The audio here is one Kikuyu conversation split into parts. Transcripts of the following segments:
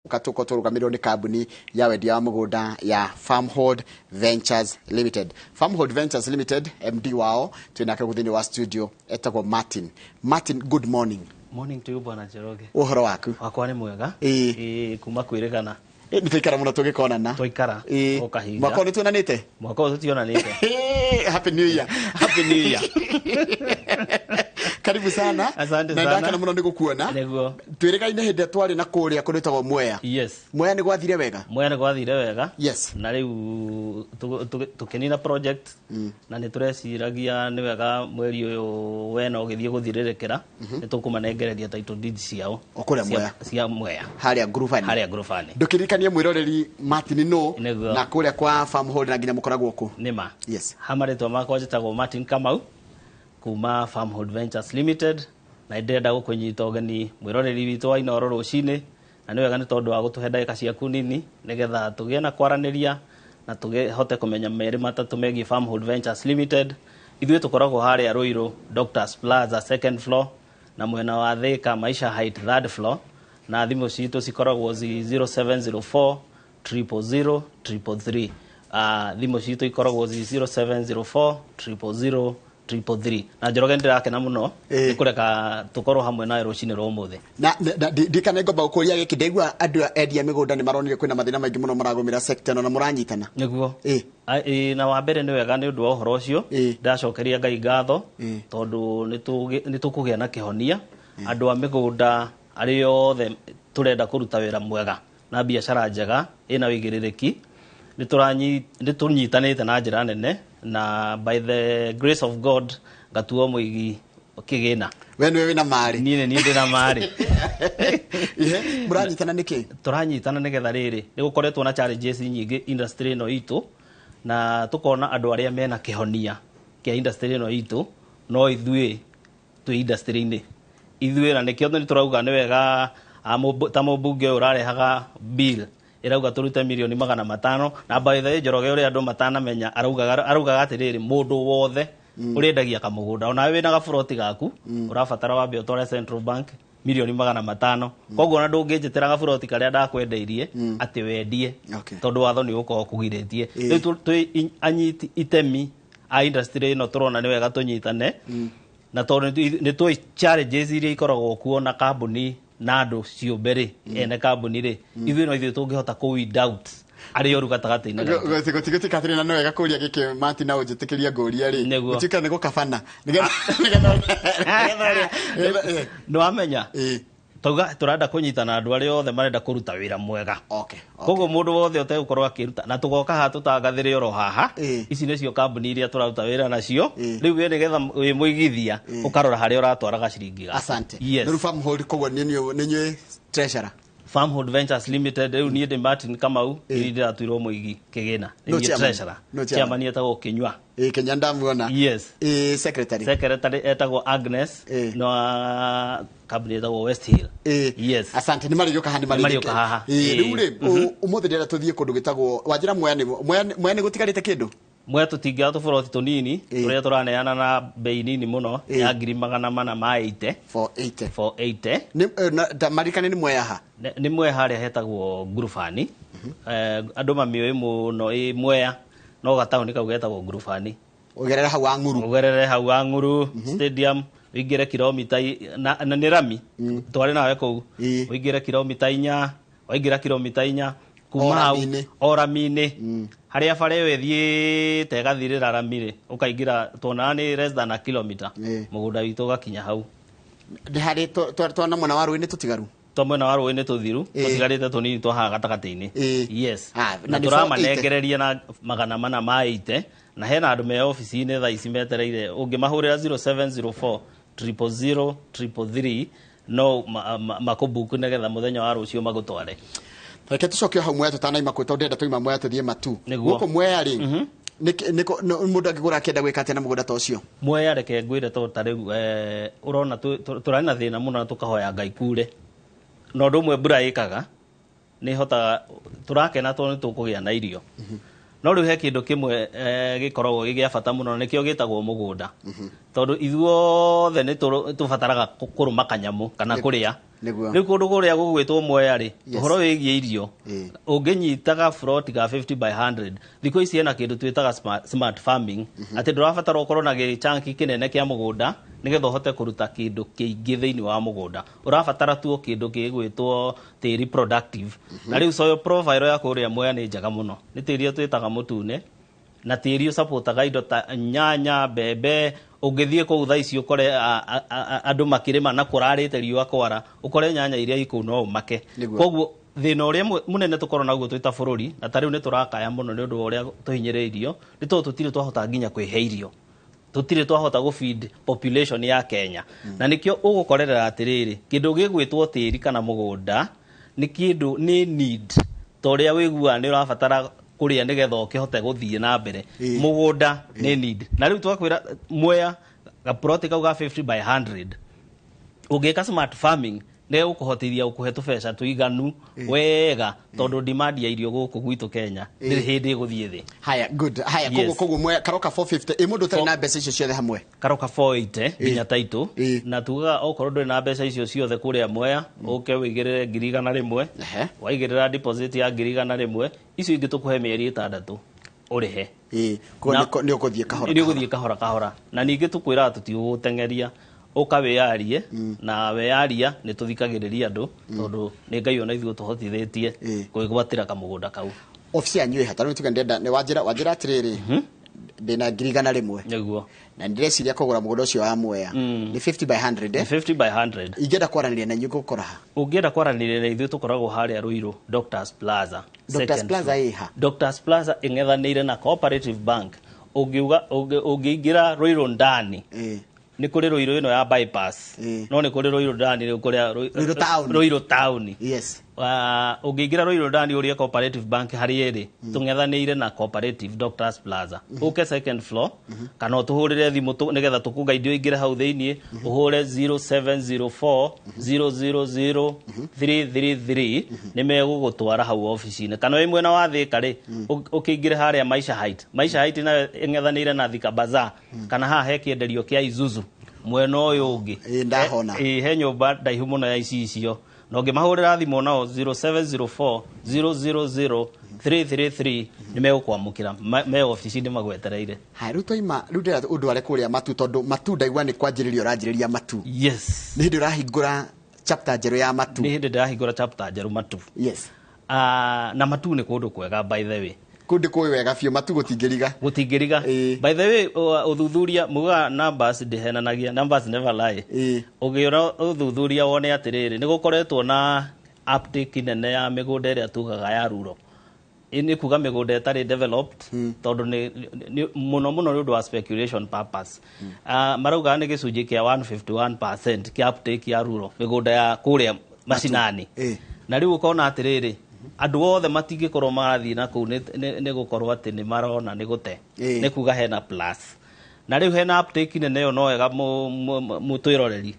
Tũkorwo tũrũgamĩrĩrwo nĩ kambuni ya wendia wa mũgũnda ya Farmhold Ventures Limited. Farmhold Ventures Limited, MD wao twĩnake gũkũ thĩinĩ wa studio etagwo Martin. Martin, good morning. Morning to you, Bwana Njoroge. Ũhoro waku? Wakwa nĩ mwega. Ĩĩ. Ĩĩ, kuma kwĩrĩgana. Nĩ twaikara mũno tũgĩkonana. Twaikara Ĩĩ. o kahinda. Mwaka ũyũ nĩ tuonanĩte? Mwaka ũyũ tũtionanĩte. Happy New Year. Happy New Year. Karibu sana. Asante Na sana. ndakena mũno nĩ gũkuona. Nĩguo. Twĩrĩgaine hĩndĩ ĩrĩa twarĩ na kũrĩa kũndũ gwĩtagwo Mwea. Yes. Mwea nĩ gwathire wega? Mwea nĩ gwathire wega. Yes. Na rĩu tũkĩnina project na nĩ tũreciragia nĩ wega mweri ũyũ wena ũgĩthiĩ gũthirĩrĩkĩra nĩ tũkũmanengereria title deeds ciao. O kũrĩa Mwea. Cia Mwea. Harĩa Ngurubani. Harĩa Ngurubani. Ndũkĩririkanie mwĩroreri Martin nũ Nĩguo. na kũrĩa kwa Farmhold na nginya mũkoragwo kũ. Nĩma. Yes. Ha marĩtwa makwa njĩtagwo Martin Kamau kuma Farmhold Ventures Limited, na ndĩrenda gũkũnyita ũgeni mwĩroreri witũ wa Inooro rũcinĩ, na nĩ wega nĩ tondũ wa gũtũhe ndagĩka ciaku nini nĩgetha tũgĩe na kwaranĩria na tũhote kũmenya merĩ matatũ megiĩ Farmhold Ventures Limited. Ithuĩ tũkoragwo harĩa Ruiru Doctors Plaza second floor, na mwena wa Thika Maisha Height third floor, na thimũ citũ cikoragwo ci 0704 000 333. Thimũ citũ ikoragwo ci 0704 000 333. Na Njoroge, ndĩrakena mũno Ĩĩ. nĩ kũreka tũkorwo hamwe nawe rũcinĩ rwa ũmũthĩ. Na ndikane ngomba gũkũria gĩkĩ, ndaigua andũ a endia mĩgũnda nĩ maronire kwĩna mathĩna maingĩ mũno maragũmĩra sector ĩno na mũranyitana. Nĩguo. Ĩĩ. Ĩĩ, na wa mbere nĩ wega nĩ ũndũ wa ũhoro ũcio. Ndacokeria Ngai ngatho tondũ nĩ tũkũgĩa na kĩhonia. Andũ a mĩgũnda arĩa othe tũrenda kũruta wĩra mwega na biacara njega ĩna ũigĩrĩrĩki, nĩ tũnyitanĩte na njĩra nene, na by the grace of God ngatuo mũigi kĩgĩna. We nĩwe wĩna marĩ? Niĩ nĩ niĩ ndĩna marĩ. Ihe, mũranyitana nĩkĩ? Tũranyitana nĩgetha rĩrĩ nĩ gũkoretwo na challenges nyingĩ industry ĩno itũ, na tũkona andũ arĩa mena kĩhonia kĩa industry ĩno itũ no ithuĩ twĩ industry-inĩ ithuĩ, na nĩkĩo nĩ tũrauga nĩ wega ta mũmbunge ũyũ ũrarehaga bill ĩrauga tũrute mirioni 500. Na by the way, Njoroge, ũrĩa andũ matanamenya, araugaga atĩrĩrĩ, mũndũ wothe ũrĩendagia kamũgũnda, onawe wĩna gaburoti gaku, ũrabatara wambe ũtware Central Bank mirioni 500. Koguo ona ndũngĩnjĩtĩra gaburoti karĩa ndakwendeirie atĩ wendie tondũ watho nĩ ũgũkorwo kũgirĩtie. Rĩu twĩ anyiti itemi a industry ĩno, tũrona nĩ wega tũnyitane, na tondũ nĩ tũĩ challenges iria ikoragwo kuo na kambuni na andũ ciũmbe rĩ, ene kambuni rĩ, ithuĩ no ithuĩ tũngĩhota kũ weed out arĩa oru gatagatĩ-inĩ gaitũ. Gũtigĩtuĩka atĩrĩ, na nĩ wega kũria gĩkĩ Martin, na ũnjĩtĩkĩrie ngũrie rĩ, Nĩguo. gũtuĩka nĩ gũkabana nĩgetha Nĩ wamenya tauga tũrenda kũnyitana andũ arĩa othe marenda kũruta wĩra mwega. Koguo mũndũ wothe ũtegũkorwo akĩruta, na tũgoka haha tũtangathĩre oro haha, ici nĩcio kambuni iria tũraruta wĩra nacio. Rĩu we nĩgetha wĩ mũigithia ũkarora harĩa ũratwara gaciringi gaku. Asante. Yes. Rĩu Farmhold, koguo nĩ inyuĩ treasurer? Farmhold Ventures Limited, rĩu niĩ ndĩ Martin Kamau, niĩ ndĩratuirwo mũigi kĩgĩna. No Nĩ niĩ chairman. treasurer. No chairman. Chairman etagwo Kinyua. Ĩĩ, Kenya ndamuona. Yes. Ĩĩ, secretary? Secretary etagwo Agnes, no kambuni ĩtagwo West Hill. Yes. Asante, nĩ marĩgĩũka haha, nĩ Nĩ marĩũka haha. Rĩu rĩ, ũmũthĩ ndĩrenda tũthiĩ kũndũ gwĩtagwo wanjĩra Mwea nĩ Mwea nĩ gũtigarĩte kĩndũ? Mwea tũtingĩaga tũburoti tũnini tũrĩa tũraneana na bei nini mũno ya ngiri 400 ma 80. 480. 480. Nĩ maririkane nĩ Mwea ha? Nĩ Mwea harĩa hetagwo Ngurubani. Andũ mamĩũĩ mũno ĩ Mwea, no gataũni kau getagwo Ngurubani. Ũgerere hau wa Ng'uru. Ũgerere hau wa Ng'uru stadium, ũingĩre kilomita na nĩ rami twarĩ nawe kũu. Ũingĩre kilomita 4, waingĩra kilomita 4 kuma O hau rami-inĩ. O rami-inĩ harĩa bara ĩyo ĩthiĩte ĩgathirĩra rami rĩ, ũkaingĩra, tuonaga nĩ less than a kilometer, mũgũnda witũ ũgakinya hau. Nĩ harĩ twona mwena wa rũĩ nĩ tũtigaru? Twa mwena wa rũĩ nĩ tũthiru, tũtigarĩte tũnini twa haha gatagatĩ-inĩ. Yes. Ah, na na nĩ tũramanengereria na 400 ma 80, na hena andũ me obici-inĩ thaa ici metereire ũngĩmahũrĩra 0704 000 333 no makũbuku nĩgetha mũthenya wa rũciũ magũtware. Reke tũcoke hau Mwea tũtanaima kũ, tondũ ndĩrenda twaima Mwea tũthiĩ Matu. Nĩguo. Gũkũ Mwea rĩ, mũndũ angĩgũra akĩenda gwĩka atĩa na mũgũnda ta ũcio? Mwea, reke ngwĩre, tondũ ta rĩu ũrona tũrarĩ na thĩna mũno na tũkahoya Ngai kure, na ũndũ ũmwe mbura ĩkaga nĩ hotaga tũrakena tondũ nĩ tũkũgĩa na irio. No rĩu he kĩndũ kĩmwe gĩkoragwo gĩ gĩa bata mũno, na nĩkĩo gĩtagwo mũgũnda. Tondũ ithuothe nĩ tũbataraga kũrũma kanyamũ kana kũrĩa. Nĩguo. Rĩu kũndũ kũrĩa gũgwĩtwo Mwea rĩ, Yes. ũhoro wĩgiĩ irio, ũngĩnyitaga plot ga 50 by 100, thikũ ici hena kĩndũ twĩtaga smart farming, atĩ ndũrabatara ũkorwo na gĩchanki kĩnene kĩa mũgũnda nĩgetha ũhote kũruta kĩndũ kĩingĩ thĩinĩ wa mũgũnda. Ũrabatara tu o kĩndũ gĩgwĩtwo tĩri productive. Na rĩu soil profile ya kũrĩa Mwea nĩ njega mũno, nĩ tĩri ũrĩa twĩtaga mũtune, na tĩri ũcapotaga indo ta nyanya, mbembe. Ũngĩthiĩ kũu thaa ici ũkore andũ makĩrĩma na kũrarĩte riũa kwara, ũkore nyanya iria ikũu no ũmake. Nĩguo. Koguo thĩna ũrĩa mũnene tũkorwo naguo twĩ ta bũrũri, na ta rĩu nĩ tũrakaya mũno nĩ ũndũ wa ũrĩa tũhinyĩrĩirio, nĩ tondũ tũtirĩ twahota nginya kwĩhe irio, tũtirĩ twahota gũ feed population ya Kenya. Na nĩkĩo ũgũkorerera atĩrĩrĩ, kĩndũ gĩgwĩtwo tĩri kana mũgũnda nĩ kĩndũ nĩ need, ta ũrĩa wĩiguaga nĩ ũrabatara kũrĩa nĩgetha ũkĩhote gũthiĩ na mbere. Mũgũnda nĩ need. Na rĩu twakwĩra Mwea gaploti kau ga 50 by 100, ũngĩka smart farming nĩ gũkũhotithia gũkũhe tũbeca tũiganu wega, tondũ demand ya irio gũkũ gwitũ Kenya ndĩrĩ hĩndĩ ĩgũthiĩ thĩ. Haya, good. Haya, Yes. koguo Mwea karoka 450, ĩ mũndũ ũtarĩ na mbeca icio ciothe hamwe? Karoka 480 nginya title. Na tugaga okorwo ndũrĩ na mbeca icio ciothe kũrĩa Mwea, ũke wĩigĩrĩre 100,000. Waigĩrĩra deposit ya 100,000, icio ingĩ tũkũhe mĩeri 6 ũrĩhe. Koguo nĩ ũgũthiĩ kahora. Nĩ ũgũthiĩ kahora kahora. Na ningĩ tũkwĩraga tũtigũgũteng'eria, ũka wĩyarie, na weyaria nĩ tũthikagĩrĩria andũ, tondũ nĩ Ngai ona ithuĩ tũhotithĩtie kwĩgwatĩra kamũgũnda kau. Obici yanyu ĩ ha? Ta rĩu tuge ndĩrenda, nĩ wanjĩra atĩrĩrĩ, ndĩna 100,000. Nĩguo. Na ndĩreciria kũgũra mũgũnda ũcio wa Mwea. Nĩ 50 by 100, eh? 50 by 100. Ingĩenda kwaranĩria na inyuĩ ngũkora ha? Ũngĩenda kwaranĩria na ithuĩ tũkoragwo harĩa Ruiru, Doctors Plaza. Doctors Second Plaza floor. ĩ ha? Doctors Plaza ĩng'ethanĩire na Cooperative Bank. Ũngiuga, ũngĩingĩra Ruiru ndani, nĩ kũrĩ Ruiru ĩno ya bypass. No nĩ kũrĩ Ruiru ndani rĩu kũrĩa Ruiru town. Ruiru town. Yes. Ũngĩingĩra Ruiru ndani ũrĩe Cooperative Bank harĩa ĩrĩ, tũng'ethanĩire na Cooperative Doctors Plaza. Ũke second floor, kana ũtũhũrĩre thimũ nĩgetha tũkũguide ũingĩre hau thĩiniĩ, ũhũre 0704 000 333, nĩ megũgũtwara hau obici-inĩ. Kana wĩ mwena wa Thika rĩ, ũkĩingĩre harĩa Maisha Height. Maisha Height nayo ĩng'ethanĩire na Thika Bazaar, kana haha he kĩenderio kĩa Isuzu mwena ũyũ ũngĩ. Ĩ, ndahona. He nyũmba ndaihu mũno ya icicio. Na ũngĩmahũrĩra thimũ nao 0704 000 333 nĩ megũkwamũkĩra. Me obici-inĩ magwetereire. Haya, rĩu twaima, rĩu ndĩrenda ũndware kũrĩa Matu, tondũ Matu ndaigua nĩ kwanjĩrĩria ũranjĩrĩria Matu. Yes. Nĩ hĩndĩ ũrahingũra chapter njerũ ya Matu. Nĩ hĩndĩ ndĩrahingũra chapter njerũ Matu. Yes. Na Matu nĩ kũndũ kwega, by the way. Kũu ndĩkũĩ wega biũ, Matu gũtingĩriga. Gũtingĩriga. By the way, ũthuthuria mugaga numbers ndĩhenanagia, numbers never lie. Ũngĩona ũthuthuria wone atĩrĩrĩ, nĩ gũkoretwo na uptake nene ya mĩgũnda ĩrĩa tugaga ya rural. Ĩ nĩ kuga mĩgũnda ĩtarĩ developed, tondũ nĩ mũno mũno nĩ ũndũ wa speculation purpose. Marauga nĩ gĩcunjĩ kĩa 151% kĩa uptake ya rural, mĩgũnda ya kũrĩa macinani. Na rĩu ũkona atĩrĩrĩ, andũ othe matingĩkorwo marathiĩ na kũu nĩ gũkorwo atĩ nĩ marona nĩ gũte. Nĩ kuga hena plus. Na rĩu hena uptake nene ĩyo, no wega mũtwĩroreri,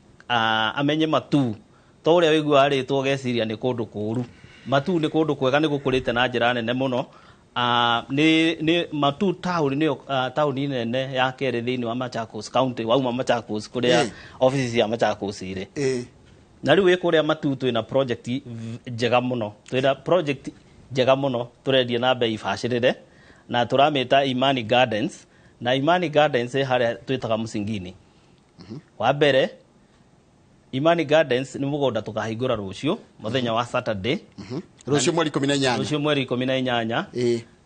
amenye Matu. To ũrĩa ũiguaga rĩtwa ũgeciria nĩ kũndũ kũũru. Matu nĩ kũndũ kwega, nĩ gũkũrĩte na njĩra nene mũno. Nĩ Matu town nĩyo, taũni nene ya kerĩ thĩinĩ wa Machakos County, wauma Machakos kũrĩa office cia Machakos irĩ. Na rĩu wĩ kũrĩa Matu twĩna project njega mũno. Twĩna project njega mũno tũrendia na bei bacĩrĩre, na tũramĩta Imani Gardens. Na Imani Gardens ĩ harĩa twĩtaga Mũcingini. Wa mbere, Imani Gardens nĩ mũgũnda tũkahingũra rũciũ mũthenya wa Saturday. Rũciũ mweri 18. Rũciũ mweri 18.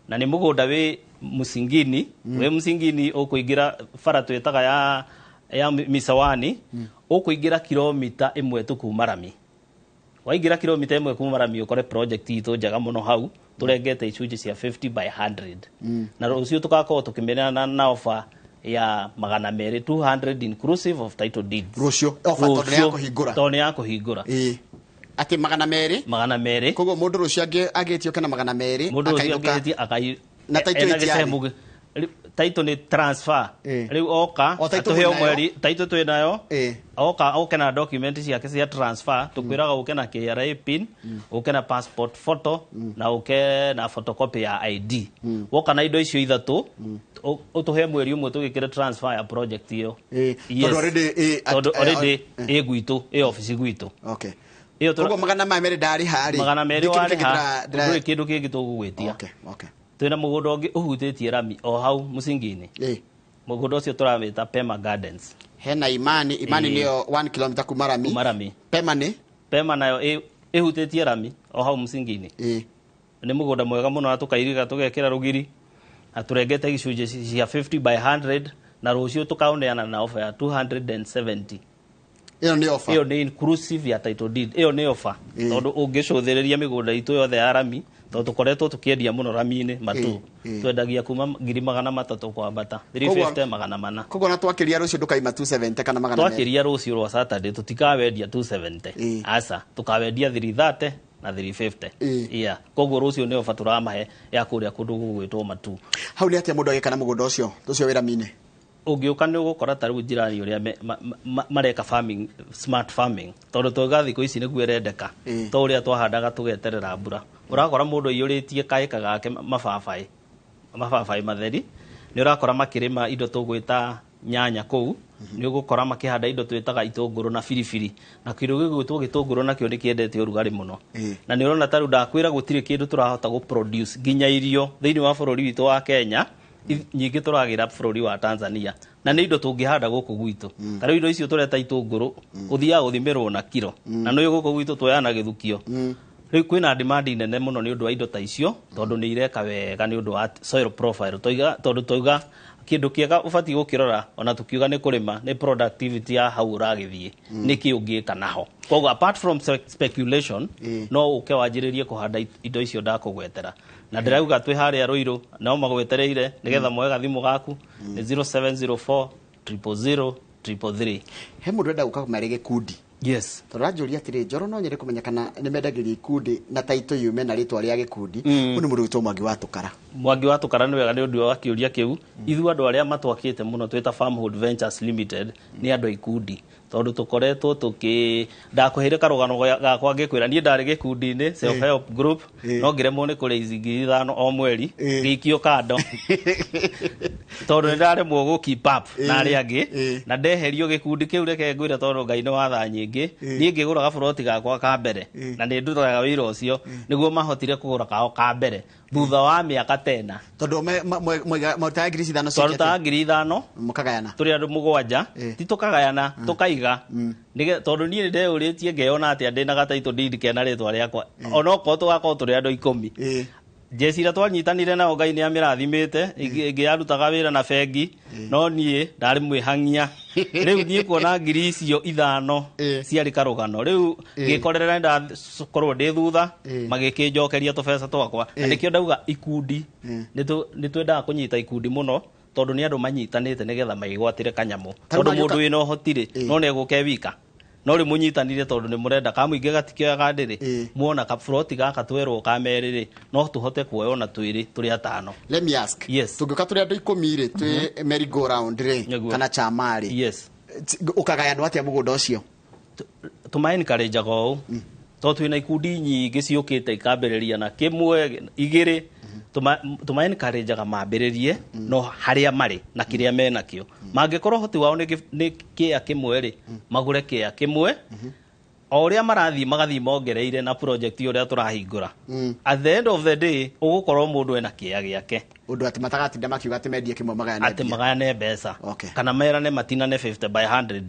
Na nĩ mũgũnda wĩ Mũcingini. Wĩ Mũcingini ũkũingĩra bara twĩtaga ya Misawani, ũkũingĩra kilomita 1 tu kuma rami. Waingĩra kilomita 1 kuma rami ũkore project itũ njega mũno hau, tũrengete icunjĩ cia 50 by 100. Na rũciũ tũgakorwo tũkĩmĩneana na offer ya magana merĩ, 200 inclusive of title deeds. Rũciũ offer tondũ nĩ ya Rũciũ, kũhingũra. Tondũ nĩ ya kũhingũra. Atĩ magana merĩ? Magana merĩ. Koguo mũndũ rũciũ angĩtio kana magana merĩ, Mũndũ rũciũ akainũka angĩtio na title ena deed yarĩ? gĩcemu Title nĩ transfer. Rĩu oka O title atũhe mwĩnayo? Mweri title twĩ nayo. Oka oke na document ciake cia transfer. Tũkwĩraga ũke na KRA PIN, ũke na passport photo, na ũke na photocopy ya ID. Woka na indo icio ithatũ, ũtũhe mweri ũmwe tũgĩkĩre transfer ya project ĩyo. Yes. Tondũ already Tondũ already ĩ gwitũ, ĩ ofici gwitũ. Ĩyo Koguo 200 ndarĩha rĩ, 200 ndikĩndũ kĩngĩ warĩha, ndũrĩ kĩndũ kĩngĩ tũgũgwĩtia. Twĩna mũgũnda ũngĩ ũhutĩtie rami o hau mũcingi-inĩ. Mũgũnda ũcio tũrawĩta Pema Gardens. Hena Imani. Imani nĩyo 1 km kuma rami. Kuma rami. Pema nĩ? Pema nayo ĩhutĩtie rami o hau mũcingi-inĩ. Nĩ mũgũnda mwega mũno, na tũkairiga, tũgekĩra rũgiri, na tũrengete gĩcunjĩ cia 50 by 100, na rũciũ tũkaũneana na offer ya 270. Ĩyo nĩ offer? Ĩyo nĩ inclusive ya title deed. Ĩyo nĩ offer, tondũ ũngĩcũthĩrĩria mĩgũnda itũ yothe ya rami, tondũ tũkoretwo tũkĩendia mũno rami-inĩ matu, twendagia kuma 300,000 kwambata, 350, 400. Koguo na twakĩria rũciũ ndũkaima 270 kana 200? Twakĩria rũciũ rwa Saturday tũtikawendia 270. Aca, tũkawendia 330 na 350. Yeah, koguo rũciũ nĩ ofa tũramahe ya kũrĩa kũndũ gũgwĩtwo Matu. Hau nĩ atĩa mũndũ agĩka na mũgũnda ũcio ũcio wĩ rami-inĩ? Ũngĩũka nĩ ũgũkora ta rĩu njirani ũrĩa mareka farming, smart farming, tondũ twauga thikũ ici nĩguo ĩrendeka. To ũrĩa twahandaga tũgeterera mbura, ũrakora mũndũ aiyũrĩtie kaĩka gake mababaĩ, mababaĩ matheri. Nĩ ũrakora makĩrĩma indo tũgwĩta nyanya kũu, nĩ ũgũkora makĩhanda indo twĩtaga itũngũrũ na biribiri, na kĩndũ gĩgwĩtwo gĩtũngũrũ nakĩo nĩ kĩendete ũrugarĩ mũno. Na nĩ ũrona ta rĩu ndakwĩra gũtirĩ kĩndũ tũrahota gũ-produce nginya irio thĩinĩ wa bũrũri witũ wa Kenya. Nyingĩ tũragĩra bũrũri wa Tanzania, na nĩ indo tũngĩhanda gũkũ gwitũ. Ta rĩu indo icio tũreta itũngũrũ, ũthiaga gũthimĩrwo na kiro, na nĩ gũkũ gwitũ tuoya na gĩthukio. Rĩu kwĩna demand nene mũno nĩ ũndũ wa indo ta icio, tondũ nĩ ireka wega nĩ ũndũ wa soil profile. Toiga, tondũ twauga kĩndũ kĩega ũbatiĩ gũkĩrora ona tukiuga nĩ kũrĩma nĩ productivity ya hau ũragĩthiĩ, nĩkĩ ũngĩka naho. Koguo apart from speculation, no ũke wanjĩrĩrie kũhanda indo icio ndakũgwetera, na ndĩrauga twĩ harĩa Rũirũ no magwetereire nĩgetha moe gathimũ gaku nĩ 0704 000 333. He mũndũ enda gũka marĩ gĩkundi? Yes. Tondũ aranjũria atĩrĩ, Njoro, no nyende kũmenya kana nĩ mendagĩria ikundi na taitũ yume na rĩtwa rĩa gĩkundi. Ũyũ nĩ mũndũ wĩtwo Mwangi wa Tũkara. Mwangi wa Tũkara, nĩ wega nĩ ũndũ wa kĩũria kĩu. Ithuĩ andũ arĩa matwakĩte mũno twĩta Farmhold Ventures Limited nĩ andũ a ikundi, tondũ tũkoretwo tũkĩ ndakũheire karũgano gakwa ngĩkwĩra niĩ ndarĩ gĩkundi-inĩ self help group, no ngĩremwo nĩ kũrĩa ici 5,000 o mweri, ngĩikio kando tondũ nĩ ndaremwo gũ keep up na arĩa angĩ. Na ndeherio gĩkundi kĩu, reke ngwĩre, tondũ Ngai nĩ watha nyingĩ, niĩ ngĩgũra gaburoti gakwa ka mbere, na nĩ ndutaga wĩra ũcio nĩguo mahotire kũgũra kao ka mbere thutha wa mĩaka tena. Tondũ marutaga 5,000 Twarutaga 5,000. Mũkagayana? Tũrĩ andũ mũgwanja. Ti tũkagayana, tũkaiga. Tondũ niĩ nĩ ndeyũrĩtie ngeyona atĩa ndĩna gataitũ deed kena rĩtwa rĩakwa, onokorwo tũgakorwo tũrĩ andũ 10. Njeci iria twanyitanire nao, Ngai nĩ amĩrathimĩte, ĩngĩ yarutaga wĩra na bengi, no niĩ ndarĩ mwĩhang'ia. Rĩu niĩ kuona 5,000 ciarĩ karũgano. Rĩu ngĩkorerera ndakorwo ndĩ thutha, magĩkĩnjokeria tũbeca twakwa. Na nĩkĩo ndauga ikundi nĩ twendaga kũnyita ikundi mũno, tondũ nĩ andũ manyitanĩte nĩgetha magĩgwatĩre kanyamũ. Ta rĩu Tondũ mangĩũka- mũndũ wĩna ũhoti rĩ, no nĩ egũke wika, no rĩ mũnyitanire tondũ nĩ mũrenda kamũingĩ gatikĩoyaga ndĩrĩ. Muona kaburoti gaka twerwo ka merĩ rĩ, no tũhote kuoya ona twĩrĩ tũrĩ atano. Let me ask. Yes. Tũngĩũka tũrĩ andũ 10 rĩ, twĩ merry go round rĩ, kana chama rĩ, ũkagayanwo atĩa mũgũnda ũcio? Tũma-encourage-aga ũũ, tondũ twĩna ikundi nyingĩ ciũkĩte ikambĩrĩria na kĩmwe, igĩrĩ. Tũma-encourage-aga mambĩrĩrie no harĩa marĩ na kĩrĩa menakĩo. Mangĩkorwo ũhoti wao nĩ kĩa kĩmwe rĩ, magũre kĩa kĩmwe. O ũrĩa marathiĩ magathiĩ mongereire na project ũrĩa tũrahingũra, at the end of the day ũgũkorwo mũndũ ena kĩa gĩake. Ũndũ atĩ matagatinda makiuga atĩ mendie kĩmwe magayane atĩ mbia. Magayane mbeca kana merane matinane 50 by 100.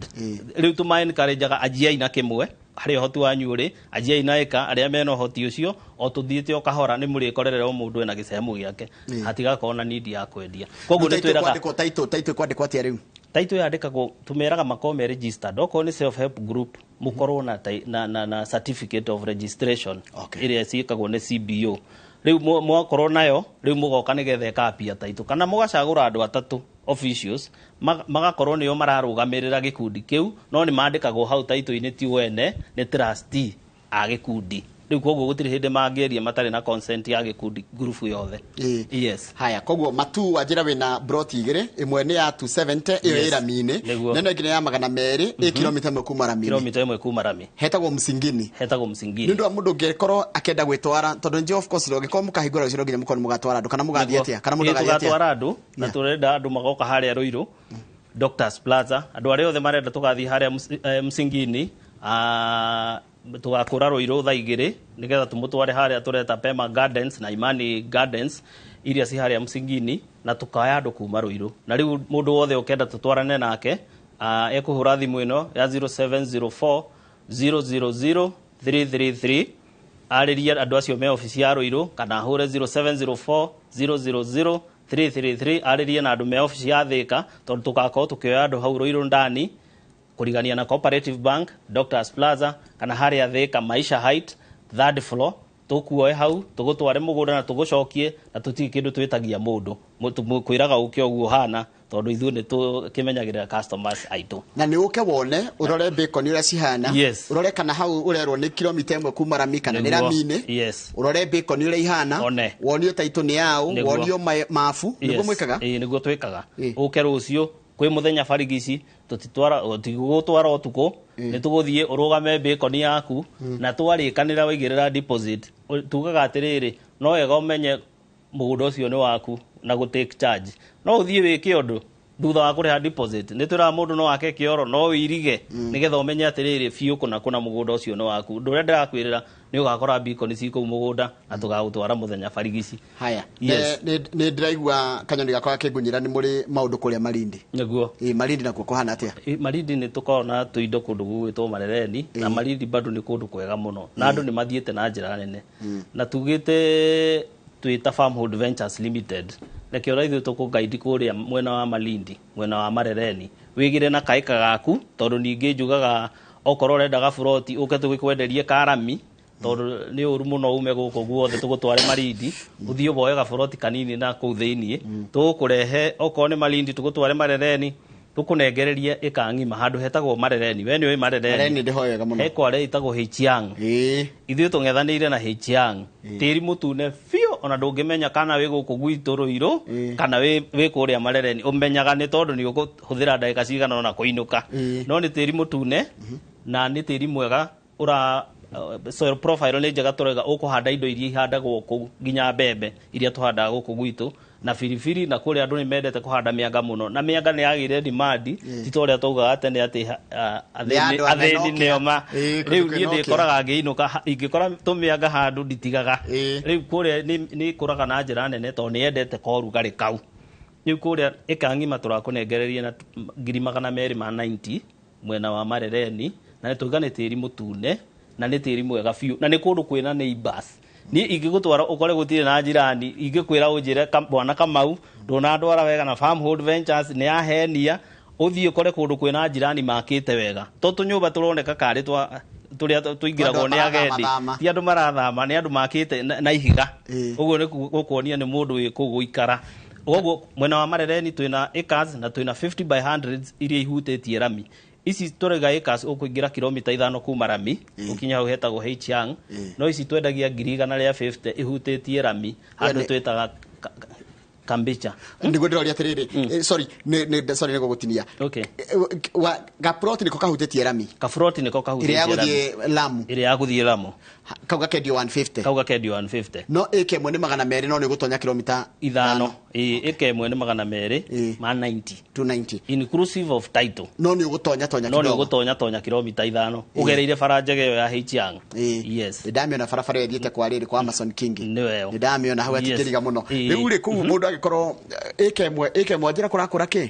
Rĩu tũma encourage-aga anjiai na kĩmwe harĩa ũhoti wanyu ũrĩ, anjiai na ĩka arĩa mena ũhoti ũcio, o tũthiĩte o kahora nĩ mũrĩkorerera o mũndũ ena gĩcehemu gĩake, hatigakorwo na need ya kwendia. Koguo nĩ Title twĩraga kwandĩkwo, title kwandĩkwo atĩa rĩu? Title yandĩkagwo, tũmeraga makorwo me registered. Okorwo nĩ self help group, mũkorwo na certificate of registration ĩrĩa ciĩkagwo nĩ CBO. Rĩu mwakorwo nayo, rĩu mũgoka nĩgetha ĩkapia title, kana mũgacagũra andũ atatũ officials magakorwo nĩo mararũgamĩrĩra gĩkundi kĩu, no nĩ mandĩkagwo hau title-inĩ, ti wene, nĩ trustee a gĩkundi. Rĩu koguo gũtirĩ hĩndĩ mangĩendia matarĩ na consent ya gĩkundi ngurubu yothe. Yes. Haya, koguo matu wanjĩra wĩna broti igĩrĩ, ĩmwe nĩ ya 270 ĩyo ĩ rami-inĩ, Nĩguo. na ĩno ĩngĩ nĩ ya 200 ĩ kilomita 1 kuma rami-inĩ. Kilomita 1 kuma rami. Hetagwo Msingini. Hetagwo Nĩ Msingini. ũndũ wa mũndũ ũngĩkorwo akĩenda gwĩtwara, tondũ nje of course ũngĩkorwo mũkahingũra rũciũ no nginya mũkorwo nĩ mũgatwara andũ, kana mũgathiĩ atĩa, kana mũndũ Ĩĩ, agathiĩ atĩa? tũgatwara andũ na tũrenda andũ magoka harĩa Ruiru Doctors Plaza. Andũ arĩa othe marenda tũgathiĩ harĩa Msingini, tũgakũra Ruiru thaa 2 nĩgetha tũmũtware harĩa tũreta Pema Gardens na Imani Gardens iria ci harĩa Msingini, na tũkaya andũ kuma Ruiru. Na rĩu mũndũ wothe ũkenda tũtwarane nake, ekũhũra thimũ ĩno ya 0704 000 333, arĩrie andũ acio me obici ya Ruiru, kana ahũre 0704 000 333, arĩrie na andũ me obici ya Thika, tondũ tũgakorwo tũkĩoya andũ hau Ruiru ndani kũrigania na Cooperative Bank, Doctors Plaza, kana harĩa Thika Maisha Height third floor. Tũkuoe hau tũgũtware mũgũnda na tũgũcokie, na tũtirĩ kĩndũ twĩtagia mũndũ. Kwĩraga ũke ũguo hana, tondũ ithuĩ nĩ tũkĩmenyagĩrĩra customers aitũ. Na nĩ ũke wone, ũrore bacon ũrĩa cihana, Yes. ũrore kana hau ũrerwo nĩ kilomita 1 kuma rami kana nĩ Nĩguo. rami-inĩ. Yes. Ũrore bacon ũrĩa ihana, One. wonio taitũ nĩ yaũ, Nĩguo. wonio mabu, nĩguo Yes. mwĩkaga? Ĩĩ, nĩguo twĩkaga. Ĩĩ. Ũke rũciũ kwĩ mũthenya barigici, tũtitwara, tũtigũgũtwara ũtukũ, nĩ tũgũthiĩ ũrũgame bacon yaku, na twarĩkanĩra waigĩrĩra deposit. Tugaga atĩrĩrĩ, no wega ũmenye mũgũnda ũcio nĩ waku na gũ take charge. No ũthiĩ wĩke ũndũ thutha wa kũrĩha deposit. Nĩ twĩraga mũndũ no ake kĩoro, no ũirige, nĩgetha ũmenye atĩrĩrĩ biũ kũna kũna mũgũnda ũcio nĩ waku. Ũndũ ũrĩa ndĩrakwĩrĩra nĩ ũgakora bacon ci kũu mũgũnda na tũgagũtwara mũthenya barigici. Haya. Yes. Nĩ ndĩraigua kanyoni gakwa gakĩngunyĩra nĩ mũrĩ maũndũ kũrĩa Malindi. Nĩguo. Ĩ, Malindi nakuo kũhana atĩa? Malindi nĩ tũkoragwo na tũindo kũndũ gũgwĩtwo Marereni, na Malindi bado nĩ kũndũ kwega mũno, na andũ nĩ mathiĩte na njĩra nene. Na tugĩte twĩta Farmhold Ventures Limited, reke ona ithuĩ tũkũguide kũrĩa mwena wa Malindi, mwena wa Marereni, wĩgĩre na kaĩka gaku, tondũ ningĩ njugaga okorwo ũrenda gaburoti ũke tũgĩkwenderie karami, tondũ nĩ ũru mũno ume gũkũ guothe tũgũtware Malindi, ũthiĩ ũboe gaburoti kanini na kũu thĩiniĩ, tũgũkũrehe okorwo nĩ Malindi tũgũtware Marereni, tũkũnengererie ĩka ng'ima handũ hetagwo Marereni. We nĩ ũĩ Marereni? Marereni ndĩhoe wega mũno. He kware ĩtagwo Hichiang. Ĩĩ. Ithuĩ tũng'ethanĩire na Hichiang. Tĩri mũtune biũ, ona ndũngĩmenya kana wĩ gũkũ gwitũ Ruiru, kana wĩ kũrĩa Marereni. Ũmenyaga nĩ tondũ nĩ ũkũhũthĩra ndagĩka cigana ũna kũinũka. No nĩ tĩri mũtune, na nĩ tĩri mwega, ũra soil profile nĩ njega, tũrauga ũkũhanda indo iria ihandagwo kũu, nginya mbembe iria tũhandaga gũkũ gwitũ, na biribiri, na kũrĩa andũ nĩ mendete kũhanda mĩanga mũno, na mĩanga nĩ yagĩire demand, ti ta ũrĩa twaugaga tene atĩ Nĩ andũ athĩni anene nĩo ma. Ĩĩ, kũndũ Rĩu kwĩna niĩ ũkĩa. ndĩkoraga ngĩinũka, ingĩkora tũmĩanga handũ nditigaga. Ĩĩ. Rĩu kũrĩa nĩ ĩkũraga na njĩra nene tondũ nĩ yendete korugarĩ kau. Rĩu kũrĩa ĩka ng'ima tũrakũnengereria na ngiri magana merĩ ma 90 mwena wa Marereni, na nĩ tuga nĩ tĩri mũtune, na nĩ tĩri mwega biũ, na nĩ kũndũ kwĩna neighbors. Niĩ ingĩgũtwara ũkore gũtirĩ na njirani, ingĩkwĩra ũnjĩre bwana Kamau ndũnandwara wega na Farmhold Ventures nĩ yahenia, ũthiĩ ũkore kũndũ kwĩna njirani makĩte wega, to tũnyũmba tũroneka karĩ twa tũrĩa tũingĩragwo Andũ nĩ agendi. marathama. Ti andũ marathama, nĩ andũ makĩte na ihiga. Ĩĩ. Ũguo nĩ gũkuonia nĩ mũndũ wĩ kũu gũikara. Koguo mwena wa Marereni twĩna acres na twĩna 50 by 100 iria ihutĩtie rami. Ici tũraiga acres ũkũingĩra kilomita 5 kuma rami, ũkinya hau hetagwo Hichiang. No ici twendagia ngiri igana rĩa 50 ihutĩtie rami, handũ twĩtaga Kambicha. Nĩguo ndĩroria atĩrĩrĩ, sorry, sorry nĩ gũgũtinia. Okay. Gaplot nĩko kahutĩtie rami? Kaburoti nĩko ĩrĩa kahutĩtie ya rami. gũthiĩ Lamu. Ĩrĩa ya gũthiĩ Lamu. Kau gakendio 150? Kau gakendio 150. No ĩka ĩmwe nĩ 200, no nĩ ũgũtonya kilomita 5. Ĩĩ, ĩka ĩmwe nĩ magana merĩ Ĩĩ. ma 90. 290. Inclusive of title. No nĩ ũgũtonya tonya No nĩ kidogo. ũgũtonya tonya kilomita 5 ũgereire bara njega ĩyo ya Hichiang. Ĩĩ. Yes. Nĩ ndamĩona barabara ĩyo ĩthiĩte kwa rĩrĩ kwa Amason King. Nĩyo ĩyo. Nĩ ndamĩona hau Yes. atikĩriga mũno. Ĩĩ. Rĩu rĩ, kũu mũndũ angĩkorwo ĩka ĩmwe njĩra kũrakũra kĩ?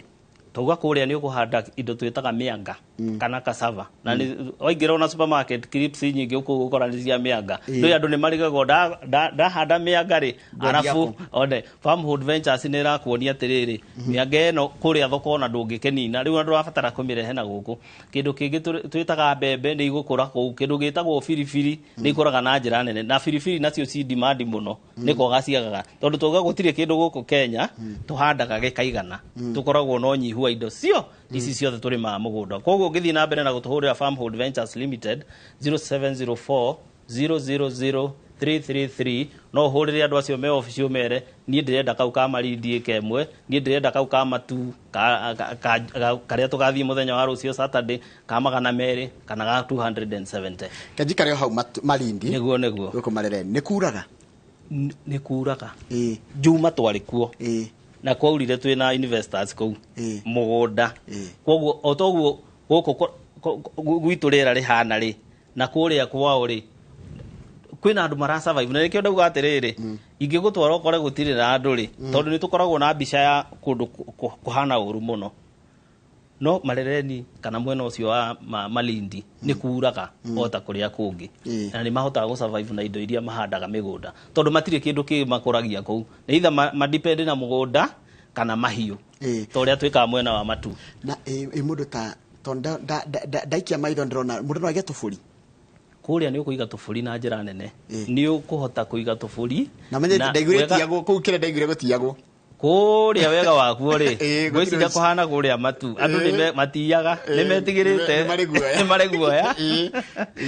Tauga kũrĩa nĩ ũkũhanda indo twĩtaga mĩanga kana cassava, na nĩ waingĩra ona supermarket clips nyingĩ ũkũgũkora nĩ cia mĩanga. Ndũĩ andũ nĩ marigagwo ndahanda mĩanga rĩ, Ngwendia arabu kũ? one Farmhold Ventures nĩ ĩrakuonia atĩrĩrĩ, mĩanga ĩno kũrĩa thoko ona ndũngĩkĩnina, rĩu ndũrabatara kũmĩrehe na gũkũ. Kĩndũ kĩngĩ twĩtaga mbembe nĩ igũkũra kũu. Kĩndũ gĩtagwo biribiri nĩ ikũraga na njĩra nene, na biribiri nacio ci demand mũno, nĩ kwaga ciagaga, tondũ twauga gũtirĩ kĩndũ gũkũ Kenya tũhandaga gĩkaigana, tũkoragwo na ũnyihu wa indo cio ici ciothe tũrĩmaga mũgũnda. Koguo ũngĩthiĩ na mbere na gũtũhũrĩra Farmhold Ventures Limited 0704 000 333. No ũhũrĩre andũ acio me obici ũmere, niĩ ndĩrenda kau ka Malindi ĩka ĩmwe, niĩ ndĩrenda kau ka Matu karĩa tũgathiĩ mũthenya wa rũciũ Saturday, ka 200 kana ga 270. Kenjikare o hau Malindi. Nĩguo, nĩguo. Gũkũ Marereni nĩ kuraga? Nĩ kuraga. Juma twarĩ kuo. Na kwaurire twĩna investors kũu mũgũnda. Koguo o toguo gũkũ gwitũ rĩera rĩhana rĩ, na kũrĩa kwao rĩ, kwĩna andũ mara survive. Na nĩkĩo ndauga atĩrĩrĩ, ingĩgũtwara ũkore gũtirĩ na andũ rĩ, tondũ nĩ tũkoragwo na mbica ya kũndũ kũhana ũru mũno. No Marereni kana mwena ũcio wa Malindi nĩ kuraga o ta kũrĩa kũngĩ. Na nĩ mahotaga gũ survive na indo iria mahandaga mĩgũnda, tondũ matirĩ kĩndũ kĩngĩ makũragia kũu. Nĩ either madepend na mũgũnda kana mahiũ. Ta ũrĩa twĩkaga mwena wa Matu. Na ĩ mũndũ ta tondũ ndaikia maitho ndĩrona mũndũ no aige tũbũri. Kũrĩa nĩ ũkũiga tũbũri na njĩra nene. Nĩ ũkũhota kũiga tũbũri. Na menye Na ndaiguire wega tiagwo, kũu kĩrĩa ndaiguire gũtiagwo. Kũrĩa wega wakuo rĩ, Gũtirĩ ngwĩciria ũcio. kũhana kũrĩa Matu. Andũ matiaga, nĩ metigĩrĩte. Nĩ marĩ guoya. Nĩ marĩ guoya.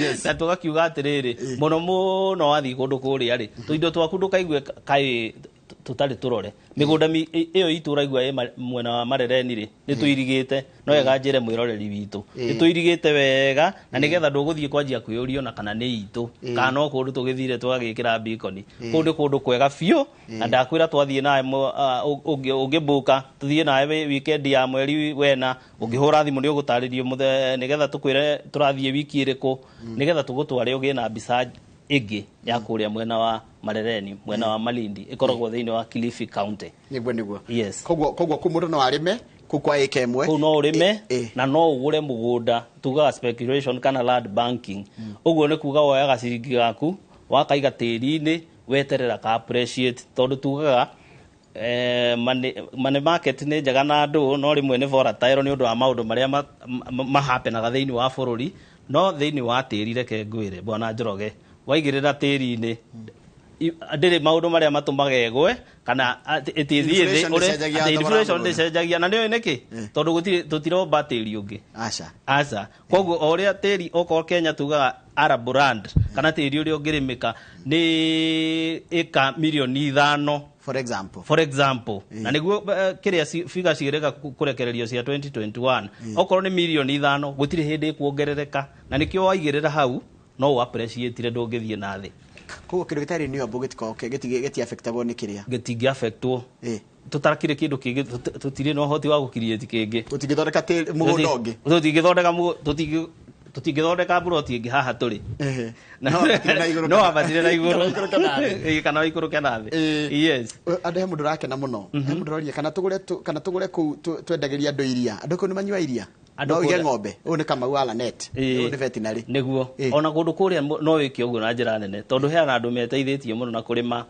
Yes. Na tũgakiuga atĩrĩrĩ, mũno mũno wathiĩ kũndũ kũrĩa rĩ, tũindo twaku ndũkaigue kaĩ tũtarĩ tũrore. Mĩgũnda ĩyo itũ ũraigua ĩ mwena wa Marereni rĩ, nĩ tũirigĩte. No wega njĩre mwĩroreri witũ. Nĩ tũirigĩte wega, na nĩgetha ndũgũthiĩ kwanjia kwĩyũria ona kana nĩ itũ, kana no kũndũ tũgĩthire tũgagĩkĩra beacon. Kũu nĩ kũndũ kwega biũ, na ndakwĩra twathiĩ nawe ũngĩmbũka, tũthiĩ nawe weekend ya mweri wena, ũngĩhũra thimũ nĩ ũgũtarĩrio nĩgetha tũkwĩre tũrathiĩ wiki ĩrĩkũ, nĩgetha tũgũtware ũgĩe na mbica ĩngĩ ya kũrĩa mwena wa Marereni, mwena wa Malindi, ĩkoragwo thĩinĩ wa Kilifi County. Nĩguo, nĩguo. Yes. Koguo kũu mũndũ no arĩme, kũu kwa ĩka ĩmwe. Kũu no ũrĩme, na no ũgũre mũgũnda, tugaga speculation kana land banking. Ũguo nĩ kuga woyaga ciringi gaku, wakaiga tĩri-inĩ, weterera ka appreciate, tondũ tugaga money market nĩ njega na andũ, no rĩmwe nĩ volatile nĩ ũndũ wa maũndũ marĩa mahapenaga thĩinĩ wa bũrũri. No thĩinĩ wa tĩri, reke ngwĩre bwana Njoroge, waigĩrĩra tĩri-inĩ, ndĩrĩ maũndũ marĩa matũmaga ĩgwe, kana ĩtĩthiĩ thĩ, Inflation ũrĩa ndĩcenjagia atĩ thogora inflation mũgũnda. ndĩcenjagia. Na nĩũĩ nĩkĩ? Tondũ tũtiromba tĩri ũngĩ. Aca. Aca. Koguo o ũrĩa tĩri, okorwo Kenya tugaga arable land, kana tĩri ũrĩa ũngĩrĩmĩka nĩ ĩka mirioni 5. For example. For example. Na nĩguo kĩrĩa figure ciĩrĩga kũrekererio cia 2021. Okorwo nĩ mirioni 5, gũtirĩ hĩndĩ ĩkuongerereka. Na nĩkĩo waigĩrĩra hau, no ũ appreciate ndũngĩthiĩ na thĩ. Koguo kĩndũ gĩtarĩ renewable gĩtikoragwo gĩti affectagwo nĩ kĩrĩa? Gĩtingĩ affectwo. Tũtarakĩrĩ kĩndũ kĩngĩ, tũtirĩ na ũhoti wa gũkiriĩti kĩngĩ. Tũtingĩthondeka tĩri mũgũnda ũngĩ? Tũtingĩthondeka mburoti ĩngĩ haha tũrĩ. No ambatire na igũrũ No kana- ambatire na igũrũ. Kana ikũrũke na thĩ. Kana ikũrũke na thĩ. Yes. Andũ he mũndũ ũrakena mũno. He mũndũ ũroria kana tũgũre kana tũgũre kũu twendagĩria andũ iria. Andũ kũu nĩ manyua iria? Andũ No ũige kũrĩa- ng'ombe. Ũyũ nĩ Kamau wa Lanet. Ũyũ nĩ veterinary. Nĩguo. Ona kũndũ kũrĩa no wĩke ũguo na njĩra nene, tondũ he andũ meteithĩtie mũno na kũrĩma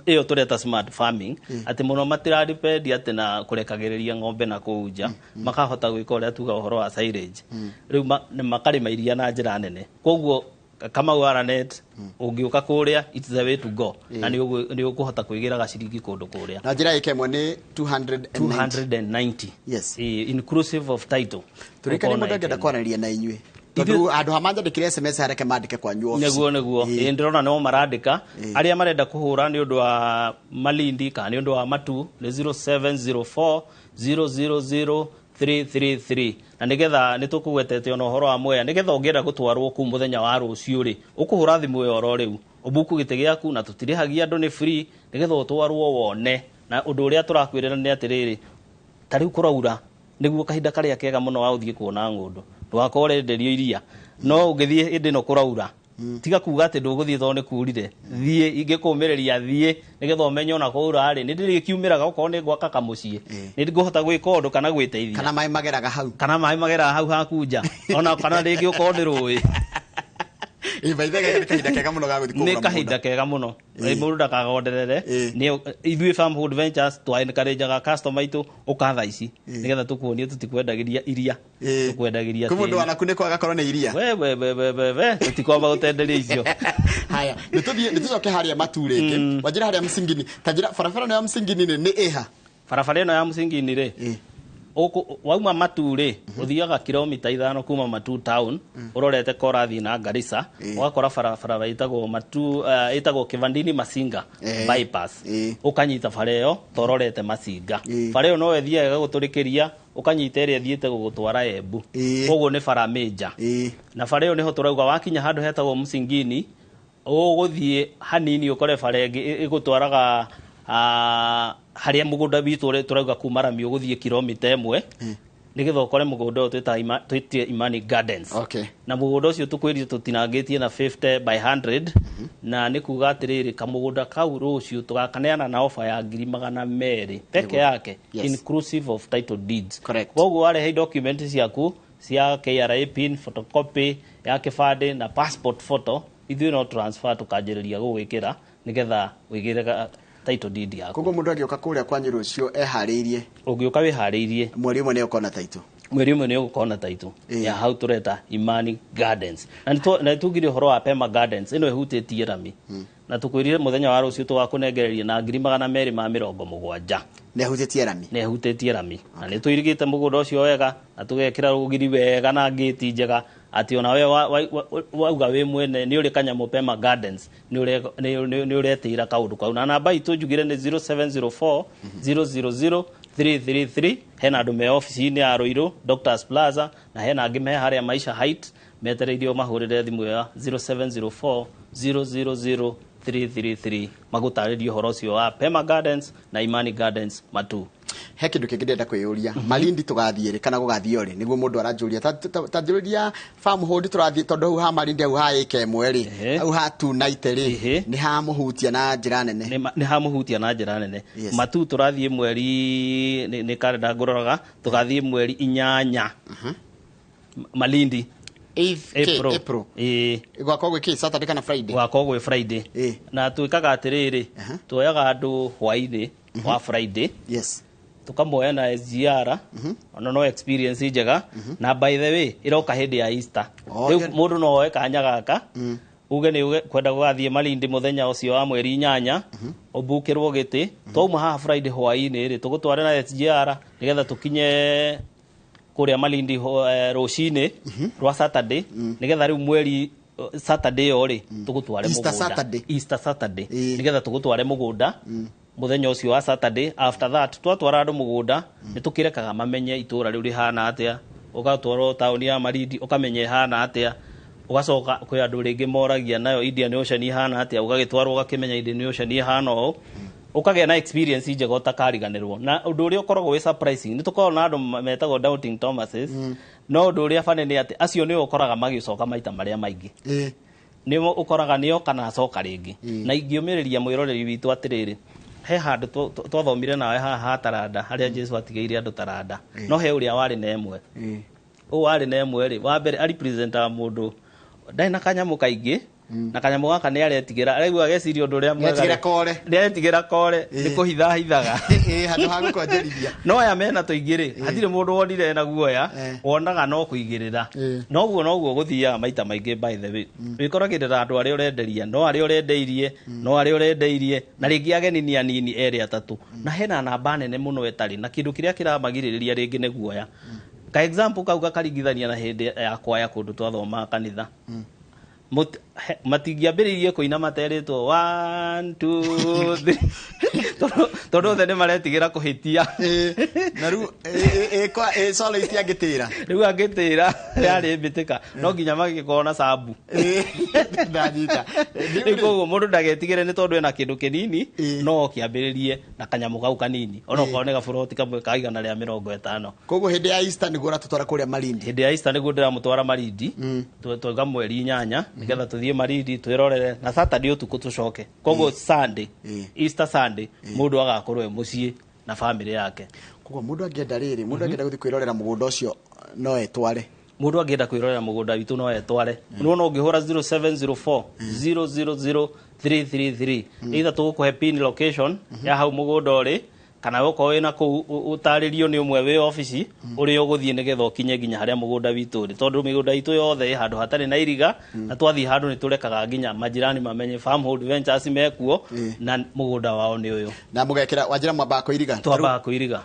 ĩyo tũreta smart farming, atĩ mũno matiradepend atĩ na kũrekagĩrĩria ng'ombe na kũu nja, makahota gwĩka ũrĩa tuga ũhoro wa silage. Rĩu nĩ makarĩma iria na njĩra nene. Koguo Kamau wa Lanet, ũngĩũka kũrĩa, it's the way to go. Na nĩ ũkũhota kwĩgĩra gaciringi kũndũ kũrĩa. Na njĩra ĩka ĩmwe nĩ two hundred and ninety. 290. Yes. Inclusive of title. Tũrĩkanie Ũkona mũndũ angĩenda ĩka ĩmwe. kwaranĩria na inyuĩ. Tondũ handũ ha manjandĩkĩre SMS hareke mandĩke kwanyu office. Nĩguo, nĩguo. Ĩĩ, ndĩrona no marandĩka. Arĩa marenda kũhũra nĩ ũndũ wa Malindi kana nĩ ũndũ wa Matu nĩ zero seven zero four zero zero zero three three three. Na nĩgetha nĩ tũkũgwetete ona ũhoro wa Mwea, nĩgetha ũngĩenda gũtwarwo kũu mũthenya wa rũciũ rĩ, ũkũhũra thimũ ĩyo oro rĩu, ũbuku gĩtĩ gĩaku na tũtirĩhagia andũ, nĩ free, nĩgetha ũtwarwo wone. Na ũndũ ũrĩa tũrakwĩrĩra nĩ atĩrĩrĩ, ta rĩu kũraura nĩguo kahinda karĩa kega mũno wa gũthiĩ kuona ng'ũndũ, ndũgakorwo ũrenderio iria. No ũngĩthiĩ hĩndĩ ĩno kũraura, tiga kuga atĩ ndũgũthiĩ tondũ nĩ kurire, thiĩ, ingĩkũmĩrĩria thiĩ, nĩgetha ũmenye ona kwaura rĩ, nĩ ndĩrĩkiumĩraga okorwo nĩ gwaka kamũciĩ, nĩ ngũhota gwĩka ũndũ kana gwĩteithia. Kana maĩ mageraga hau. Kana maĩ mageraga hau haku nja. Ona kana rĩngĩ ũkorwo nĩ rũĩ. Ĩ, by the way, nĩ kahinda kega mũno ga gũthiĩ kũgũra Nĩ kahinda mũgũnda. kega mũno. Mũndũ ndakagonderere. Nĩ ithuĩ Farmhold Ventures twa encourage-aga customer aitũ ũka thaa ici, nĩgetha tũkuonie tũtikwendagĩria iria. Tũkwendagĩria Kwĩ mũndũ tĩri. wanaku nĩ kwaga korwo nĩ iria. We, we, we, we, we, we, tũtikwamba gũtenderia icio. Haya, nĩ tũcoke harĩa Matu rĩngĩ. Wanjĩra harĩa Msingini. Ta njĩra barabara ĩno ya Msingini nĩ ĩha? Barabara ĩno ya Msingini rĩ, Wauma Matu rĩ, ũthiaga kilomita 5 kuma Matu town, ũrorete Korathi na Garissa, ũgakora barabara ĩtagwo Matu, ĩtagwo Kivandini Masinga bypass. Ũkanyita bara ĩyo tororete Masinga. Bara ĩyo no ĩthiaga ĩgagũtũrĩkĩria, ũkanyita ĩrĩa ĩthiĩte gũgũtwara Embu. Koguo nĩ bara major. Na bara ĩyo nĩho tũrauga wakinya handũ hetagwo Msingini, ũgũthiĩ hanini ũkore bara ĩngĩ ĩgũtwaraga harĩa mũgũnda witũ ũrĩa tũrauga kuma rami ũgũthiĩ kilomita 1, nĩgetha ũkore mũgũnda ũyũ twĩtie Imani Gardens. Na mũgũnda ũcio tũkwĩrire tũtinangĩtie na 50 by 100, na nĩ kuga atĩrĩrĩ, kamũgũnda kau rũciũ tũgakaneana na ofa ya 200,000 peke yake, inclusive of title deeds. Koguo warehe document ciaku cia KRA pin, photocopy ya kĩbandĩ na passport photo, ithuĩ no transfer tũkanjĩrĩria gũgwĩkĩra nĩgetha wĩgĩre title deed yaku. Koguo mũndũ angĩũka kũrĩa kwanyu rũciũ eharĩirie, ũngĩũka wĩharĩirie, mweri ũmwe nĩ ũkona title. Mweri ũmwe nĩ ũgũkorwo na title ya hau tũreta Imani Gardens. Na nĩ tugire ũhoro wa Pema Gardens ĩno ĩhutĩtie rami, na tũkwĩrire mũthenya wa rũciũ tũgakũnengereria na 270,000. Nĩ ĩhutĩtie rami. Nĩ ĩhutĩtie rami, na nĩ tũirigĩte mũgũnda ũcio wega na tũgekĩra rũgiri wega na ngĩti njega, atĩ ona we wauga wĩ mwene nĩ ũrĩ kanyamũ Pema Gardens, nĩ ũretĩira kaũndũ kau. Na namba itũ njugire nĩ 0704 000 333. Hena andũ me ofici-inĩ ya Ruiru Doctors Plaza, na hena angĩ me harĩa Maisha Height metereirio mahũrĩre thimũ ya 0704 000 333 magũtarĩrie ũhoro ũcio wa Pema Gardens na Imani Gardens Matu. He kĩndũ kĩngĩ ndĩrenda kwĩyũria, Malindi tũgathiĩ rĩ kana gũgathiĩ rĩ? Nĩguo mũndũ aranjũria ta njũria Farmhold tũrathiĩ, tondũ hau ha Malindi, hau ha ĩka ĩmwe rĩ, hau ha 290 rĩ, nĩ hamũhutia na njĩra nene. Nĩ hamũhutia na njĩra nene. Matu tũrathiĩ mweri nĩ karenda ngũroraga, tũgathiĩ mweri 8 Malindi. April. April. Gwakorwo gwĩ kĩ, Saturday kana Friday? Gwakorwo gwĩ Friday. Na twĩkaga atĩrĩrĩ, tuoyaga andũ hwainĩ wa Friday, tukamoya na SGR, ona no experience njega. Na by the way, ĩroka hĩndĩ ya Easter. Rĩu mũndũ no oe kanya gaka uge nĩ uge kwenda gũgathiĩ Malindi mũthenya ũcio wa mweri 8, ũmbukĩrwo gĩtĩ. Twauma haha Friday hwainĩ rĩ, tũgũtware na SGR nĩgetha tũkinye kũrĩa Malindi rũcinĩ rwa Saturday, nĩgetha rĩu mweri Saturday ĩyo rĩ, tũgũtware Easter mũgũnda. Saturday. Easter Saturday. Nĩgetha tũgũtware mũgũnda mũthenya ũcio wa Saturday. After that, twatwara andũ mũgũnda, nĩ tũkĩrekaga mamenye itũũra rĩu rĩhana atĩa. Ũgatwarwo taũni ya Malindi ũkamenya ĩhana atĩa, ũgacoka kwĩ andũ rĩngĩ moragia nayo Indian Ocean ĩhana atĩa, ũgagĩtwarwo ũgakĩmenya Indian Ocean ĩhana ũũ, ũkagĩa na experience njega ũtakariganĩrwo. Na ũndũ ũrĩa ũkoragwo wĩ surprising, nĩ tũkoragwo na andũ metagwo doubting Thomases, no ũndũ ũrĩa funny nĩ atĩ acio nĩo ũkoraga magĩcoka maita marĩa maingĩ. Nĩo ũkoraga nĩo kana acoka rĩngĩ. Na ingĩũmĩrĩria mwĩroreri witũ atĩrĩrĩ, he handũ twathomire nawe haha ha taranda, harĩa Jesu atigĩire andũ taranda, no he ũrĩa warĩ na ĩmwe. Ũũ warĩ na ĩmwe rĩ, wa mbere arepresentaga mũndũ ndarĩ na kanyamũ kaingĩ, na kanyamũ gaka nĩ aretigĩra, araigua ageciria ũndũ ũrĩa mwega Nĩaretigĩra rĩ. kore. Nĩaretigĩra kore, nĩ kũhitha hithaga. Handũ ha gũkonjerithia. No aya mena tũingĩ rĩ, hatirĩ mũndũ wonire ena guoya, wonaga no kũigĩrĩra. Noguo noguo gũthiaga maita maingĩ, by the way. Wĩkoragĩrĩra andũ arĩa ũrenderia, no arĩa ũrendeirie, no arĩa ũrendeirie, na rĩngĩ ageni nĩ anini erĩ atatũ. Na hena namba nene mũno ĩtarĩ, na kĩndũ kĩrĩa kĩramagirĩrĩria rĩngĩ nĩ guoya. Ka example kau gakaringithania na hĩndĩ ya kwaya kũndũ twathomaga kanitha. Matingĩambĩrĩirie kũina materĩtwo 1 2 3, tondũ othe nĩ maretigĩra kũhĩtia. Na rĩu, kwa, solo itiangĩtĩra. Rĩu angĩtĩra, yarĩ mbĩtĩka, no nginya magĩkorwo na sambu. Ndanyita. Rĩu koguo mũndũ ndagetigĩre nĩ tondũ ena kĩndũ kĩnini, no kĩambĩrĩrie na kanyamũ kau kanini, ona okorwo nĩ gaburoti kamwe ka 150. Koguo hĩndĩ ya Easter nĩguo ũratũtwara kũrĩa Malindi. Hĩndĩ ya Easter nĩguo ndĩramũtwara Malindi. Twauga mweri 8 nĩgetha tũthiĩ Malindi twĩrorere, na Saturday ũtukũ tũcoke. Koguo Sunday, Easter Sunday, mũndũ agakorwo e mũciĩ na family yake. Koguo mũndũ angĩenda rĩrĩ, mũndũ angĩenda gũthiĩ kwĩrorera mũgũnda ũcio no etware. Mũndũ angĩenda kwĩrorera mũgũnda witũ no etware. Nĩ wona ũngĩhũra 0704 000 333, either tũgũkũhe pin location ya hau mũgũnda ũrĩ, Kana okorwo wĩna kũu ũtarĩrio nĩ ũmwe wĩ obici ũrĩa ũgũthiĩ nĩgetha ũkinye nginya harĩa mũgũnda witũ ũrĩ, tondũ mĩgũnda itũ yothe ĩ handũ hatarĩ na iriga, na twathiĩ handũ nĩ tũrekaga nginya majirani mamenye Farmhold Ventures mekuo na mũgũnda wao nĩ ũyũ. Na mũgekĩra wanjĩra mwambaga kũiriga. Twambaga kũiriga.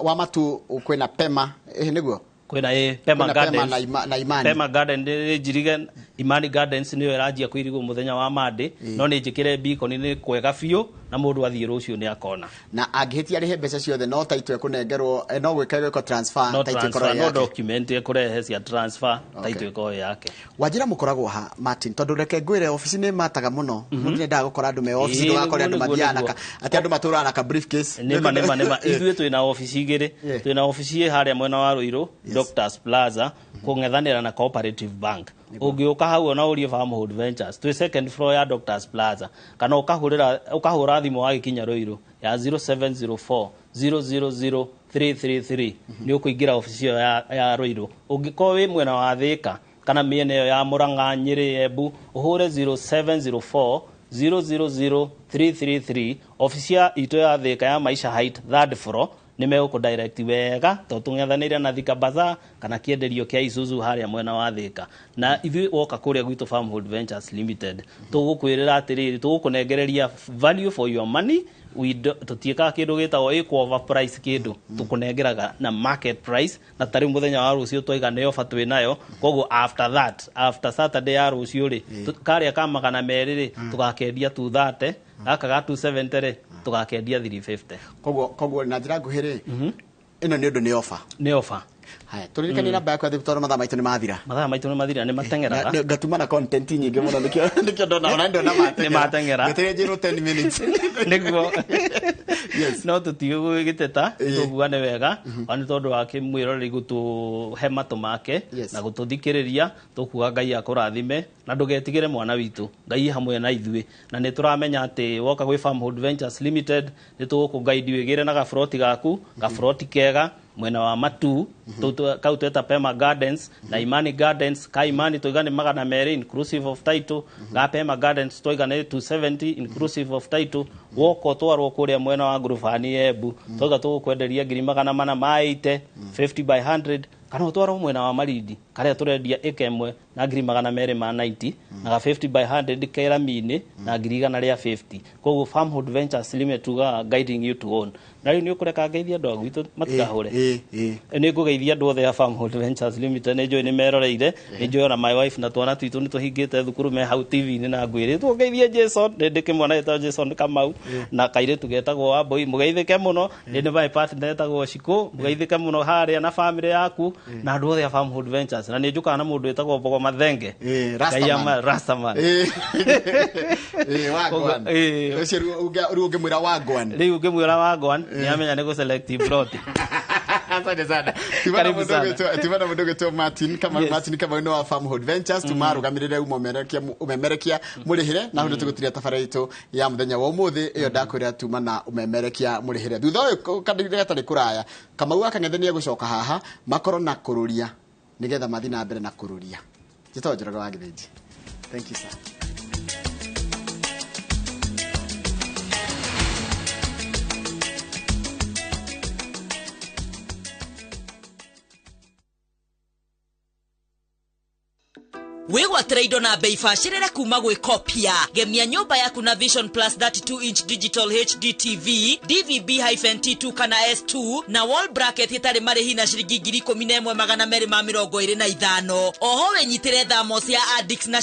Wa matu kwĩna Pema, ĩhĩ nĩguo? Kwĩna ĩ Pema Kwĩna Pema Gardens. na Imani. Pema Garden nĩ njirige, Imani Gardens nĩyo ĩranjia kũirigwo mũthenya wa Monday, no nĩ njĩkĩre beacon nĩ kwega biũ na mũndũ athiĩ rũciũ nĩ akona. Na angĩhĩtia arĩhe mbeca ciothe, no title ekũnengerwo, no gwĩka gwĩkwo transfer, no title ĩkorwo transfer, ĩ no yake. Document ĩkũrehe cia transfer, Okay. title ĩkorwo ĩ yake. Wanjĩra mũkoragwo ha, Martin? Tondũ reke ngwĩre, obici nĩ mataga mũno. Mũndũ nĩendaga gũkora andũ me obici, ndũgakore andũ nĩguo, mathiaga na nĩguo. atĩ andũ matũraga na ka briefcase. Nĩma ithuĩ twĩna obici igĩrĩ. Twĩna obici ĩ harĩa mwena wa Ruiru, Doctors Plaza, kũng'ethanĩra na Cooperative Bank. Ũngĩũka hau ona ũrie Farmhold Ventures, twĩ second floor ya Doctors Plaza, kana ũkahũrĩra ũkahũra thimũ wagĩkinya Ruiru ya 0704 000 333, nĩ ũkũingĩra obici ĩyo ya Ruiru. Ũngĩkorwo wĩ mwena wa Thĩka kana mĩena ĩyo ya Murang'a, Nyĩrĩ, Embu, ũhũre 0704 000 333, obici ya itũ ya Thĩka ya Maisha Height, third floor, nĩ megũkũ direct wega tondũ tũng'ethanĩire na Thika Bazaar kana kĩenderio kĩa Isuzu harĩa mwena wa Thĩka. Na ithuĩ woka kũrĩa gwitũ Farmhold Ventures Limited, tũgũkwĩrĩra atĩrĩrĩ, tũgũkũnengereria value for your money. Tũtiĩkaga kĩndũ gĩtagwo ĩkũ overprice kĩndũ, tũkũnengeraga na market price. Na tarĩu mũthenya wa rũciũ twaiga nĩ offer twĩ nayo, koguo after that, after Saturday ya rũciũ rĩ, karĩa ka 200 rĩ, tũgakendia 230, gaka ga 270 rĩ, tũgakendia 350. Koguo na njĩra nguhĩ rĩ, ĩno nĩ ũndũ nĩ offer. Nĩ offer. Haya, tũririkanie namba yaku ya thimũ tondũ mathaa maitũ nĩ mathira. Mathaa maitũ nĩ mathira, nĩ mateng'eraga. Ngatuma na content nyingĩ mũno, nĩkĩo ndona ona ndona mateng'era. Nĩ mateng'era. Ngetereire njĩrwo 10 minutes. Nĩguo. Yes. No tũtigũgĩteta, tũkuga nĩ wega ona nĩ tondũ wa kĩmwĩroreri gũtũhe matũ make na gũtũthikĩrĩria. Tũkuga Ngai akũrathime na ndũgetigĩre, mwana witũ, Ngai hamwe na ithuĩ. Na nĩ tũramenya atĩ woka gwĩ Farmhold Ventures Limited nĩ tũgũkũ-guide wĩgĩre na gaburoti gaku, gaburoti kega mwena wa Matu, kau tweta Pema Gardens na Imani Gardens. Ka Imani twaiga nĩ 200 inclusive of title, ga Pema Gardens twaiga nĩ 270 inclusive of title. Woka ũtwarwo kũrĩa mwena wa Ngurubani Embu, twaiga tũgũkwenderia ngiri 480, 50 by 100, kana ũtwarwo mwena wa Marindi karĩa tũrendia ĩka ĩmwe na ngiri 290, na ga 50 by 100 kerami-inĩ na ngiri 150. Koguo Farmhold Ventures Limited tugaga guiding you to own. Na rĩu nĩ ũkũreka ngeithie andũ a gwitũ matikahũre. Ĩ, ĩ. Nĩ ngũgeithia andũ othe a Farmhold Ventures Limited, nĩ njũĩ nĩ meroreire, nĩ njũĩ ona my wife na twana twitũ nĩ tũhingĩte thukuru me hau TV-inĩ na ngwĩrĩtwo ngeithie Jason, nĩ ndĩ kĩmwana gĩtagwo Jason Kamau na kairĩtu getagwo Wambui, mũgeithĩke mũno. Nĩ my partner etagwo Shiko, mũgeithĩke mũno harĩa na family yaku na andũ othe a Farmhold Ventures. Na nĩ njũkaga na mũndũ wĩtagwo Mbogo Mathenge. Rastaman. Ngai Rastaman. Ĩ, wagwan. Ũcio rĩu ũngĩmwĩra wagwan. Rĩu ũngĩmwĩra wagwan nĩ amenya nĩ gũ-select plot. Asante sana. Karibu sana. Tumana mũndũ ũgwĩtwo Martin Kamau. Yes. Martin Kamau nĩ wa Farmhold Ventures, tumarũgamĩrĩre umemerekia mũrĩhĩre, na hau nĩ tũgũtiria tabara itũ ya mũthenya wa ũmũthĩ ĩyo. Ndakwĩra tuma na umemerekia mũrĩhĩre. Thutha ũyũ kahinda gatarĩ kũraya, Kamau akang'ethania gũcoka haha makorwo na kũrũria nĩgetha mathiĩ na mbere na kũrũria. Njĩtagwo Njoroge wa Gĩthĩnji. Thank you, sir. Wĩgwatĩre indo na bei bacĩrĩre kuma gwĩ Kopia. Gemia nyũmba yaku na Vision Plus 32 inch digital HD TV DVB-T2 kana S2 na wall bracket ĩtarĩ marĩhi na ciringi 11,225. Oho wĩnyitĩre thamos ya Adix na